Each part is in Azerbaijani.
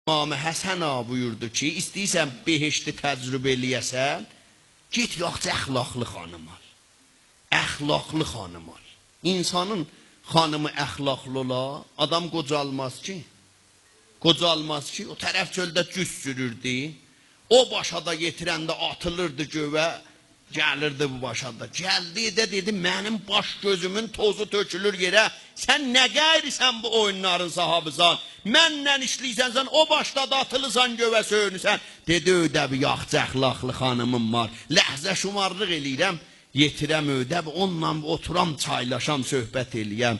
İmam Həsən ağa buyurdu ki, istəyirsən behişti təcrübə eləyəsən, get yaxşı əxlaqlı xanım al. Əxlaqlı xanım al. İnsanın xanımı əxlaqlı ola, adam qocalmaz ki. Qocalmaz ki, o tərəf çöldə cüz sürürdü. O başa da yetirəndə atılırdı gövə, gəlirdi bu başa da. Gəldi də dedi, mənim baş gözümün tozu tökülür yerə. Sən nə qeyrisən bu oyunların sahabısan? Mənlə işləyirsən, sən o başda da atılırsan gövə söyünürsən. Dedi, ödəbi yaxşı əxlaqlı xanımım var. Ləhzə şumarlıq eləyirəm, yetirəm ödəbi, onunla oturam, çaylaşam, söhbət eləyəm.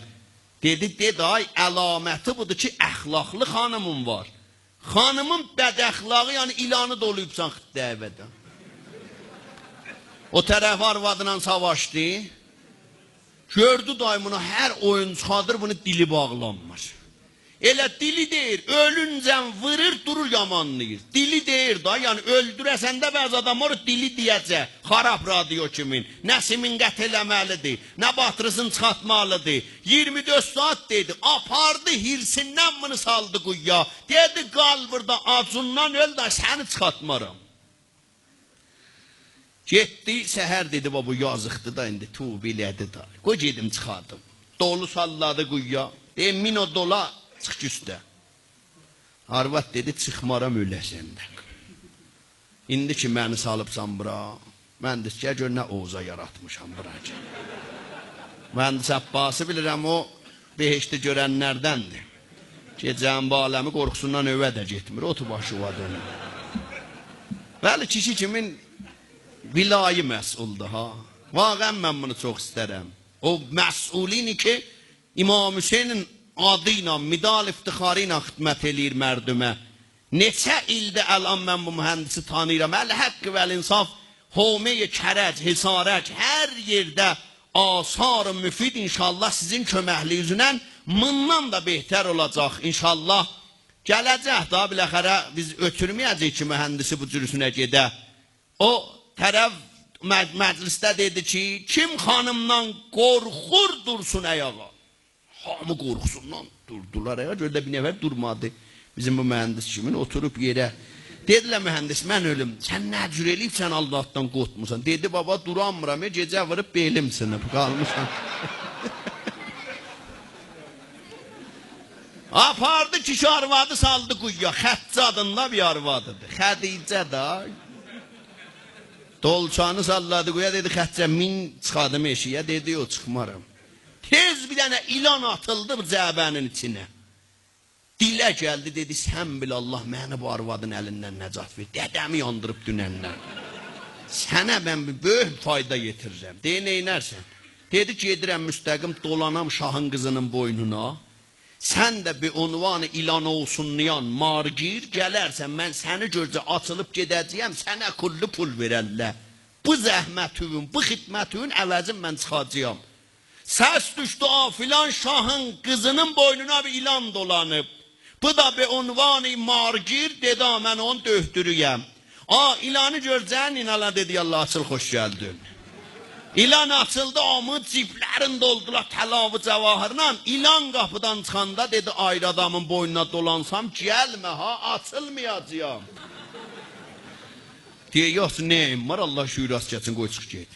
Dedi, dedi, ay, əlaməti budur ki, əxlaqlı xanımım var. Xanımın bədəxlağı, yəni ilanı doluyubsan xıttəvədən. O tərəf arvadla savaşdı. Gördü dayı bunu, hər oyun çıxadır, bunu dili bağlanmır. Elə dili deyir, ölüncən vırır, durur, yamanlayır. Dili deyir da, yəni öldürəsən də bəzi adamlar dili deyəcək. Xarab radio kimin, nə simin qət eləməlidir, nə batırısını çıxartmalıdır. 24 saat dedi, apardı, hirsindən bunu saldı quyuya. Dedi, qal burada, acından öl da səni çıxartmaram. Getdi, səhər dedi, bu yazıqdır da indi, tub elədi da. Qoy gedim çıxardım. Dolu salladı quyuya. Deyim, min o dola, çıx üstə. Arvad dedi, çıxmaram öləsən də. İndi ki, məni salıbsan bura, mən də gəl gör nə oğuza yaratmışam bura. Mühəndis Abbası bilirəm, o behişti görənlərdəndir. Gecənin bu aləmi qorxusundan övə də getmir, otu başı ova dönür. Bəli, kişi kimin vilayi məsuldur ha. Vaqən mən bunu çox istərəm. O məsulini ki, İmam Hüseynin adı ilə, midal iftixarı ilə xidmət eləyir mərdümə. Neçə ildə əlan mən bu mühəndisi tanıyıram. Əl-həqqi vəl-insaf, Homeyi Kərəc, Hisarəc, hər yerdə asar-ı müfid inşallah sizin köməkliyinizlə bundan da behter olacaq inşallah. Gələcək daha biləxərə biz ötürməyəcəyik ki, mühəndisi bu cürüsünə gedə. O tərəf məclisdə dedi ki, kim xanımdan qorxur dursun ayağa. Hamı qorxusundan durdular ayağa. Gördə bir nəfər durmadı. Bizim bu mühəndis kimin oturub yerə. Dedilər mühəndis, mən ölüm. Sən nə cür eləyib, sən Allahdan qorxmusan. Dedi, baba duramıram, gecə vurub belim sınıb qalmışam. Apardı kişi arvadı saldı quyuya. Xətcə adında bir arvadıdır. Xədicə da. Dolçanı salladı quyuya, dedi, Xətcə min çıxadım eşiyə. Dedi, yox, çıxmaram. Tez bir dənə ilan atıldı bu cəbənin içinə. Dilə gəldi, dedi, sən bil Allah məni bu arvadın əlindən nəcat ver. Dədəmi yandırıb dünəndən. Sənə mən bir böyük fayda yetirirəm. Deyə, neynərsən? Dedi ki, gedirəm müstəqim, dolanam şahın qızının boynuna. Sən də bir unvanı ilan olsunlayan margir gələrsən, mən səni görcə açılıb gedəcəyəm, sənə kullu pul verərlər. Bu zəhmətün, bu xidmətün əvəzin mən çıxacağam. Səs düşdü, filan şahın qızının boynuna bir ilan dolanıb. Bu da bir unvanı margir, dedi, mən onu döhdürüyəm. İlanı görcəyin, inala dedi, Allah açıl, xoş gəldin. İlan açıldı, amı ciblərin doldular təlavı cəvahırla. İlan qapıdan çıxanda dedi, ayrı adamın boynuna dolansam, gəlmə ha, açılmayacağam. Deyə, yox, neyim var, Allah şüyür rast gəlsin, qoy çıx get.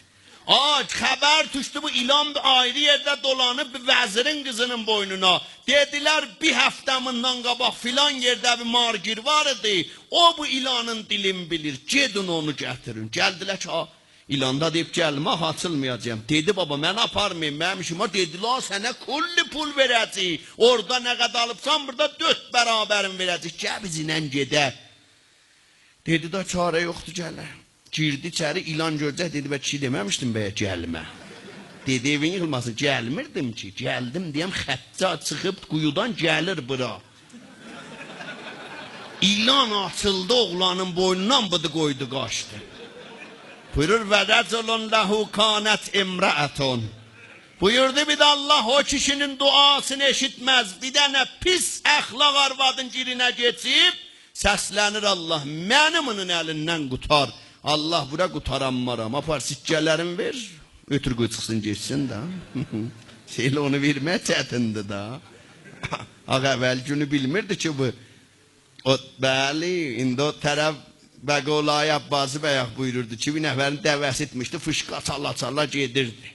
Xəbər düşdü, bu ilan bir ayrı yerdə dolanıb bir vəzirin qızının boynuna. Dedilər, bir həftəmindən qabaq filan yerdə bir margir var idi. O bu ilanın dilini bilir, gedin onu gətirin. Gəldilər ki, İlanda deyib, gəlmə, açılmayacağam. Dedi, baba, mən aparmayayım, mənim işim var. Dedilər, sənə kulli pul verəcəyik. Orada nə qədər alıbsan, burada 4 bərabərin verəcəyik. Gəl bizinlə gedək. Dedi da, çarə yoxdur, gələ. Girdi içəri, ilan görəcək, dedi, bə kişi deməmişdim bəyə, gəlmə. Dedi, evin yıxılmasın, gəlmirdim ki, gəldim deyəm, xəttə çıxıb quyudan gəlir bura. İlan açıldı, oğlanın boynundan bıdı qoydu, qaçdı. Buyurur, və rəculun ləhu kanət imrəətun. Buyurdu, bir də Allah o kişinin duasını eşitməz, bir dənə pis əxlaq arvadın girinə geçib, səslənir Allah, mənim onun əlindən qutar. Allah bura qutaranmaram, apar sikkələrim ver, ötür qoy çıxsın geçsin da. Şeylə onu vermək çətindir da. Ağ əvvəl günü bilmirdi ki bu O, bəli, indi o tərəf Bəqolay Abbası bəyək buyururdu ki, bir nəfərin dəvəsi itmişdi, fışqa çala-çala gedirdi.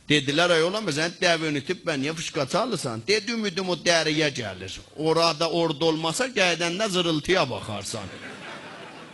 Dedilər, ay olamaz, sən dəvəni itib, bən niyə fışqa çalırsan? Dedi, ümidim o dəriyə gəlir. Orada orada olmasa, gələdəndə zırıltıya baxarsan.